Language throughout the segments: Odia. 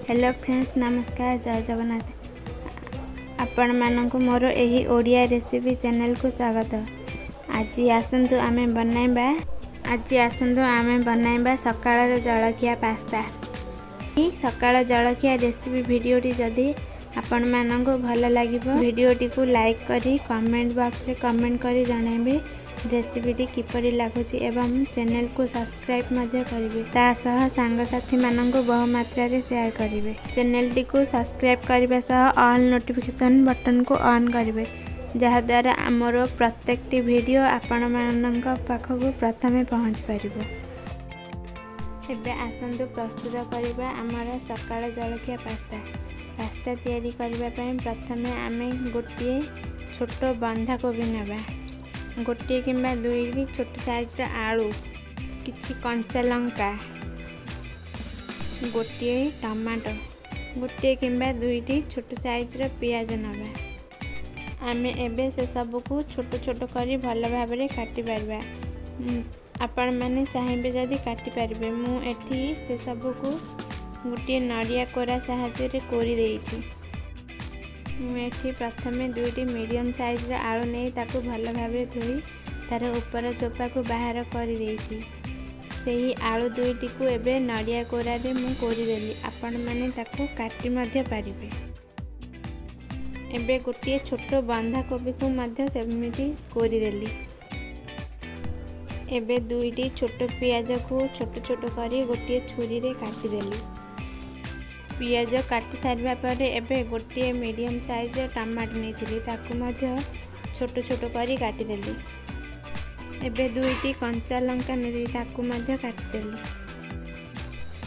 ହ୍ୟାଲୋ ଫ୍ରେଣ୍ଡସ୍, ନମସ୍କାର, ଜୟ ଜଗନ୍ନାଥ। ଆପଣମାନଙ୍କୁ ମୋର ଏହି ଓଡ଼ିଆ ରେସିପି ଚ୍ୟାନେଲକୁ ସ୍ୱାଗତ। ଆଜି ଆସନ୍ତୁ ଆମେ ବନାଇବା ସକାଳର ଜଳଖିଆ ପାସ୍ତା। ସକାଳ ଜଳଖିଆ ରେସିପି ଭିଡ଼ିଓଟି ଯଦି ଆପଣମାନଙ୍କୁ ଭଲ ଲାଗିବ, ଭିଡ଼ିଓଟିକୁ ଲାଇକ୍ କରି କମେଣ୍ଟ ବକ୍ସରେ କମେଣ୍ଟ କରି ଜଣାଇବେ ରେସିପିଟି କିପରି ଲାଗୁଛି ଏବଂ ଚ୍ୟାନେଲକୁ ସବସ୍କ୍ରାଇବ୍ ମଧ୍ୟ କରିବେ। ତା ସହ ସାଙ୍ଗସାଥିମାନଙ୍କୁ ବହୁ ମାତ୍ରାରେ ସେୟାର କରିବେ। ଚ୍ୟାନେଲଟିକୁ ସବସ୍କ୍ରାଇବ୍ କରିବା ସହ ଅଲ୍ ନୋଟିଫିକେସନ୍ ବଟନକୁ ଅନ୍ କରିବେ, ଯାହାଦ୍ୱାରା ଆମର ପ୍ରତ୍ୟେକଟି ଭିଡ଼ିଓ ଆପଣମାନଙ୍କ ପାଖକୁ ପ୍ରଥମେ ପହଞ୍ଚି ପାରିବ। ଏବେ ଆସନ୍ତୁ ପ୍ରସ୍ତୁତ କରିବା ଆମର ସକାଳ ଜଳଖିଆ ପାସ୍ତା। ପାସ୍ତା ତିଆରି କରିବା ପାଇଁ ପ୍ରଥମେ ଆମେ ଗୋଟିଏ ଛୋଟ ବନ୍ଧାକୋବି ନେବା, ଗୋଟିଏ କିମ୍ବା ଦୁଇଟି ଛୋଟ ସାଇଜ୍ର ଆଳୁ, କିଛି କଞ୍ଚା ଲଙ୍କା, ଗୋଟିଏ ଟମାଟୋ, ଗୋଟିଏ କିମ୍ବା ଦୁଇଟି ଛୋଟ ସାଇଜ୍ର ପିଆଜ ନେବା। ଆମେ ଏବେ ସେସବୁକୁ ଛୋଟ ଛୋଟ କରି ଭଲ ଭାବରେ କାଟିପାରିବା। ଆପଣମାନେ ଚାହିଁବେ ଯଦି କାଟିପାରିବେ। ମୁଁ ଏଠି ସେସବୁକୁ ଗୋଟିଏ ନଡ଼ିଆ କୋରା ସାହାଯ୍ୟରେ କୋରି ଦେଇଛି। ମୁଁ ଏଠି ପ୍ରଥମେ ଦୁଇଟି ମିଡ଼ିୟମ୍ ସାଇଜ୍ର ଆଳୁ ନେଇ ତାକୁ ଭଲ ଭାବରେ ଧୋଇ ତା'ର ଉପର ଚୋପାକୁ ବାହାର କରିଦେଇଛି। ସେହି ଆଳୁ ଦୁଇଟିକୁ ଏବେ ନଡ଼ିଆ କୋରାରେ ମୁଁ କୋରିଦେଲି। ଆପଣମାନେ ତାକୁ କାଟି ମଧ୍ୟ ପାରିବେ। ଏବେ ଗୋଟିଏ ଛୋଟ ବନ୍ଧାକୋବିକୁ ମଧ୍ୟ ସେମିତି କୋରିଦେଲି। ଏବେ ଦୁଇଟି ଛୋଟ ପିଆଜକୁ ଛୋଟ ଛୋଟ କରି ଗୋଟିଏ ଛୁରୀରେ କାଟିଦେଲି। ପିଆଜ କାଟି ସାରିବା ପରେ ଏବେ ଗୋଟିଏ ମିଡ଼ିୟମ୍ ସାଇଜ୍ର ଟମାଟୋ ନେଇଥିଲି, ତାକୁ ମଧ୍ୟ ଛୋଟ ଛୋଟ କରି କାଟିଦେଲି। ଏବେ ଦୁଇଟି କଞ୍ଚା ଲଙ୍କା ନେଲି, ତାକୁ ମଧ୍ୟ କାଟିଦେଲି।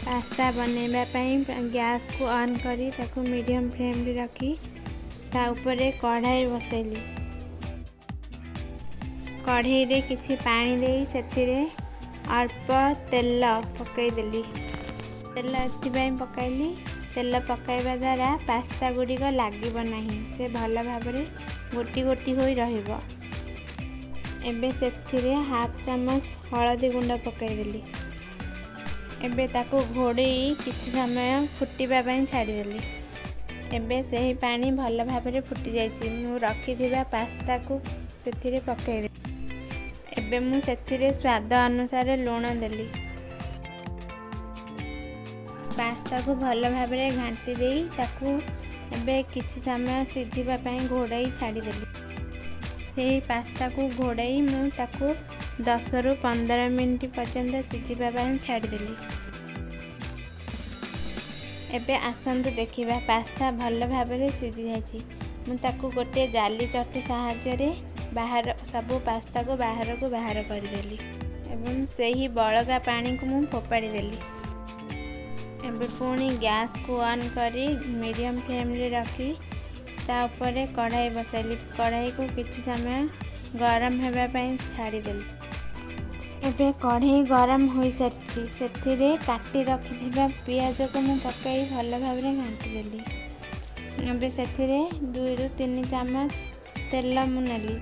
ପାସ୍ତା ବନେଇବା ପାଇଁ ଗ୍ୟାସ୍କୁ ଅନ୍ କରି ତାକୁ ମିଡ଼ିୟମ୍ ଫ୍ଲେମ୍ରେ ରଖି ତା ଉପରେ କଢ଼ାଇ ବସାଇଲି। କଢ଼େଇରେ କିଛି ପାଣି ଦେଇ ସେଥିରେ ଅଳ୍ପ ତେଲ ପକାଇଦେଲି। ତେଲ ଏଥିପାଇଁ ପକାଇଲି, ତେଲ ପକାଇବା ଦ୍ୱାରା ପାସ୍ତା ଗୁଡ଼ିକ ଲାଗିବ ନାହିଁ, ସେ ଭଲ ଭାବରେ ଗୋଟି ଗୋଟି ହୋଇ ରହିବ। ଏବେ ସେଥିରେ ହାଫ୍ ଚାମଚ ହଳଦୀ ଗୁଣ୍ଡ ପକାଇଦେଲି। ଏବେ ତାକୁ ଘୋଡ଼େଇ କିଛି ସମୟ ଫୁଟିବା ପାଇଁ ଛାଡ଼ିଦେଲି। ଏବେ ସେହି ପାଣି ଭଲ ଭାବରେ ଫୁଟି ଯାଇଛି। ମୁଁ ରଖିଥିବା ପାସ୍ତାକୁ ସେଥିରେ ପକାଇଦେଲି। ଏବେ ମୁଁ ସେଥିରେ ସ୍ୱାଦ ଅନୁସାରେ ଲୁଣ ଦେଲି। ପାସ୍ତାକୁ ଭଲ ଭାବରେ ଘାଣ୍ଟି ଦେଇ ତାକୁ ଏବେ କିଛି ସମୟ ସିଝିବା ପାଇଁ ଘୋଡ଼ାଇ ଛାଡ଼ିଦେଲି। ସେହି ପାସ୍ତାକୁ ଘୋଡ଼ାଇ ମୁଁ ତାକୁ 10ରୁ 15 ମିନିଟ୍ ପର୍ଯ୍ୟନ୍ତ ସିଝିବା ପାଇଁ ଛାଡ଼ିଦେଲି। ଏବେ ଆସନ୍ତୁ ଦେଖିବା, ପାସ୍ତା ଭଲ ଭାବରେ ସିଝି ଯାଇଛି। ମୁଁ ତାକୁ ଗୋଟିଏ ଜାଲି ଚଟୁ ସାହାଯ୍ୟରେ ବାହାର ସବୁ ପାସ୍ତାକୁ ବାହାରକୁ ବାହାର କରିଦେଲି ଏବଂ ସେହି ବଳକା ପାଣିକୁ ମୁଁ ଫୋପାଡ଼ି ଦେଲି। ଏବେ ପୁଣି ଗ୍ୟାସ୍କୁ ଅନ୍ କରି ମିଡ଼ିୟମ୍ ଫ୍ଲେମ୍ରେ ରଖି ତା ଉପରେ କଢ଼ାଇ ବସାଇଲି। କଢ଼ାଇକୁ କିଛି ସମୟ ଗରମ ହେବା ପାଇଁ ଛାଡ଼ିଦେଲି। ଏବେ କଢ଼େଇ ଗରମ ହୋଇସାରିଛି। ସେଥିରେ କାଟି ରଖିଥିବା ପିଆଜକୁ ମୁଁ ପକାଇ ଭଲ ଭାବରେ ଘାଣ୍ଟି ଦେଲି। ଏବେ ସେଥିରେ 2ରୁ 3 ଚାମଚ ତେଲ ମୁଁ ନେଲି।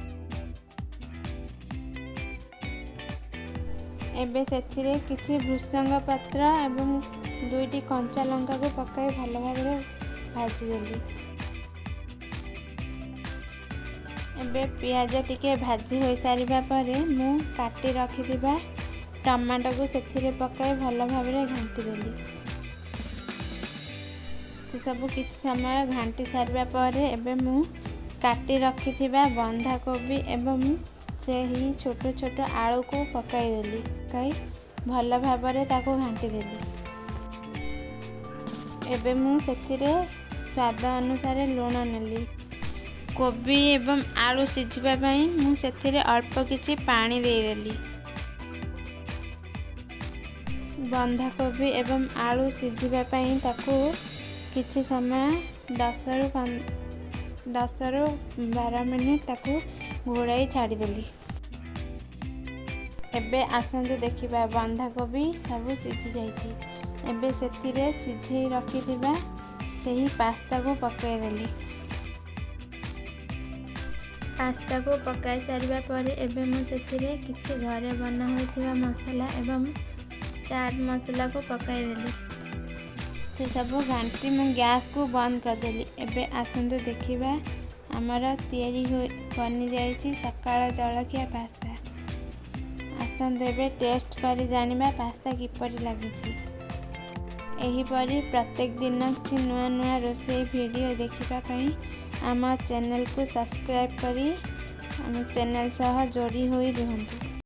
ଏବେ ସେଥିରେ କିଛି ଭୃସଙ୍ଗ ପତ୍ର ଏବଂ ଦୁଇଟି କଞ୍ଚା ଲଙ୍କାକୁ ପକାଇ ଭଲ ଭାବରେ ଭାଜିଦେଲି। ଏବେ ପିଆଜ ଟିକେ ଭାଜି ହୋଇସାରିବା ପରେ ମୁଁ କାଟି ରଖିଥିବା ଟମାଟୋକୁ ସେଥିରେ ପକାଇ ଭଲ ଭାବରେ ଘାଣ୍ଟି ଦେଲି। ସେସବୁ କିଛି ସମୟ ଘାଣ୍ଟି ସାରିବା ପରେ ଏବେ ମୁଁ କାଟି ରଖିଥିବା ବନ୍ଧାକୋବି ଏବଂ ସେହି ଛୋଟ ଛୋଟ ଆଳୁକୁ ପକାଇଦେଲି। ପକାଇ ଭଲ ଭାବରେ ତାକୁ ଘାଣ୍ଟିଦେଲି। ଏବେ ମୁଁ ସେଥିରେ ସ୍ୱାଦ ଅନୁସାରେ ଲୁଣ ନେଲି। କୋବି ଏବଂ ଆଳୁ ସିଝିବା ପାଇଁ ମୁଁ ସେଥିରେ ଅଳ୍ପ କିଛି ପାଣି ଦେଇଦେଲି। ବନ୍ଧାକୋବି ଏବଂ ଆଳୁ ସିଝିବା ପାଇଁ ତାକୁ କିଛି ସମୟ 10ରୁ 12 ମିନିଟ୍ ତାକୁ ଘୋଡ଼ାଇ ଛାଡ଼ିଦେଲି। ଏବେ ଆସନ୍ତୁ ଦେଖିବା, ବନ୍ଧାକୋବି ସବୁ ସିଝି ଯାଇଛି। ଏବେ ସେଥିରେ ସିଝେଇ ରଖିଥିବା ସେହି ପାସ୍ତାକୁ ପକାଇଦେଲି। ପାସ୍ତାକୁ ପକାଇ ସାରିବା ପରେ ଏବେ ମୁଁ ସେଥିରେ କିଛି ଘରେ ବନା ହୋଇଥିବା ମସଲା ଏବଂ ଚାଟ୍ ମସଲାକୁ ପକାଇଦେଲି। ସେସବୁ ଘାଣ୍ଟି ମୁଁ ଗ୍ୟାସ୍କୁ ବନ୍ଦ କରିଦେଲି। ଏବେ ଆସନ୍ତୁ ଦେଖିବା, ଆମର ତିଆରି ହୋଇ ବନିଯାଇଛି ସକାଳ ଜଳଖିଆ ପାସ୍ତା। ଆସନ୍ତୁ ଏବେ ଟେଷ୍ଟ କରି ଜାଣିବା ପାସ୍ତା କିପରି ଲାଗୁଛି। ଏହିପରି ପ୍ରତ୍ୟେକ ଦିନ କିଛି ନୂଆ ନୂଆ ରୋଷେଇ ଭିଡ଼ିଓ ଦେଖିବା ପାଇଁ ଆମ ଚ୍ୟାନେଲକୁ ସବସ୍କ୍ରାଇବ୍ କରି ଆମ ଚ୍ୟାନେଲ ସହ ଯୋଡ଼ି ହୋଇ ରୁହନ୍ତୁ।